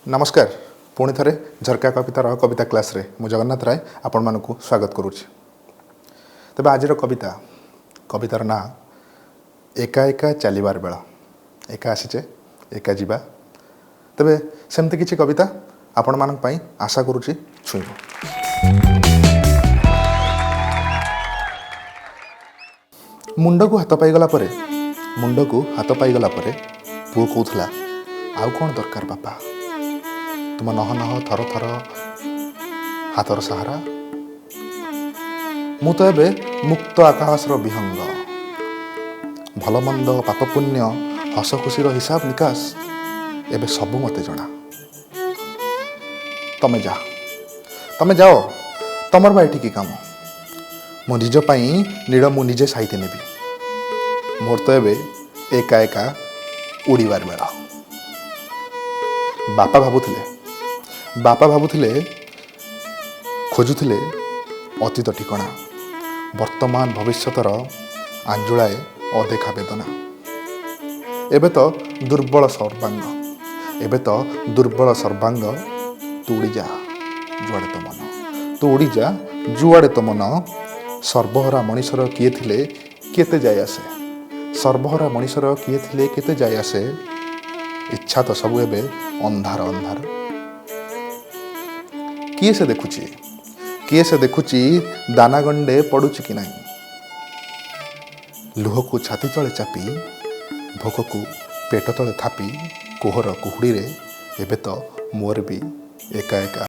ନମସ୍କାର, ପୁଣି ଥରେ ଝରକା କବିତାର କବିତା କ୍ଲାସ୍ରେ ମୁଁ ଜଗନ୍ନାଥ ରାୟ ଆପଣମାନଙ୍କୁ ସ୍ୱାଗତ କରୁଛି। ତେବେ ଆଜିର କବିତା, କବିତାର ନାଁ ଏକା ଏକା ଚାଲିବାର ବେଳ। ଏକା ଆସିଛେ, ଏକା ଯିବା। ତେବେ ସେମିତି କିଛି କବିତା ଆପଣମାନଙ୍କ ପାଇଁ ଆଶା କରୁଛି ଛୁଇଁବ। ମୁଣ୍ଡକୁ ହାତ ପାଇଗଲା ପରେ, ମୁଣ୍ଡକୁ ହାତ ପାଇଗଲା ପରେ ପୁଅ କହୁଥିଲା, ଆଉ କ'ଣ ଦରକାର ବାପା, ତୁମ ନହ ନହ ଥର ଥର ହାତର ସାହାରା। ମୁଁ ତ ଏବେ ମୁକ୍ତ ଆକାଶର ବିହଙ୍ଗ। ଭଲ ମନ୍ଦ, ପାପ ପୁଣ୍ୟ, ହସ ଖୁସିର ହିସାବ ନିକାଶ ଏବେ ସବୁ ମୋତେ ଜଣା। ତମେ ଯା, ତମେ ଯାଅ, ତମର ବା ଏଠି କି କାମ? ମୋ ନିଜ ପାଇଁ ନୀଡ଼ ମୁଁ ନିଜେ ସାଇତି ନେବି। ମୋର ତ ଏବେ ଏକା ଏକା ଉଡ଼ିବାର ବେଳ। ବାପା ଭାବୁଥିଲେ, ବାପା ଭାବୁଥିଲେ, ଖୋଜୁଥିଲେ ଅତୀତ ଠିକଣା, ବର୍ତ୍ତମାନ ଭବିଷ୍ୟତର ଆଞ୍ଜୁଳାଏ ଅଦେଖା ବେଦନା। ଏବେ ତ ଦୁର୍ବଳ ସର୍ବାଙ୍ଗ, ଏବେ ତ ଦୁର୍ବଳ ସର୍ବାଙ୍ଗ, ତୁ ଉଡ଼ିଯା ଯୁଆଡ଼େ ତ ମନ, ତୁ ଉଡ଼ିଯା ଯୁଆଡ଼େ ତ ମନ। ସର୍ବହରା ମଣିଷର କିଏ ଥିଲେ କେତେ ଯାଏ ଆସେ, ସର୍ବହରା ମଣିଷର କିଏ ଥିଲେ କେତେ ଯାଏ ଆସେ। ଇଚ୍ଛା ତ ସବୁ ଏବେ ଅନ୍ଧାର ଅନ୍ଧାର। କିଏ ସେ ଦେଖୁଛି, କିଏ ସେ ଦେଖୁଛି ଦାନା ଗଣ୍ଡେ ପଡ଼ୁଛି କି ନାହିଁ? ଲୁହକୁ ଛାତି ତଳେ ଚାପି, ଭୋକକୁ ପେଟ ତଳେ ଥାପି, କୋହର କୁହୁଡ଼ିରେ ଏବେ ତ ମୋର ବି ଏକା ଏକା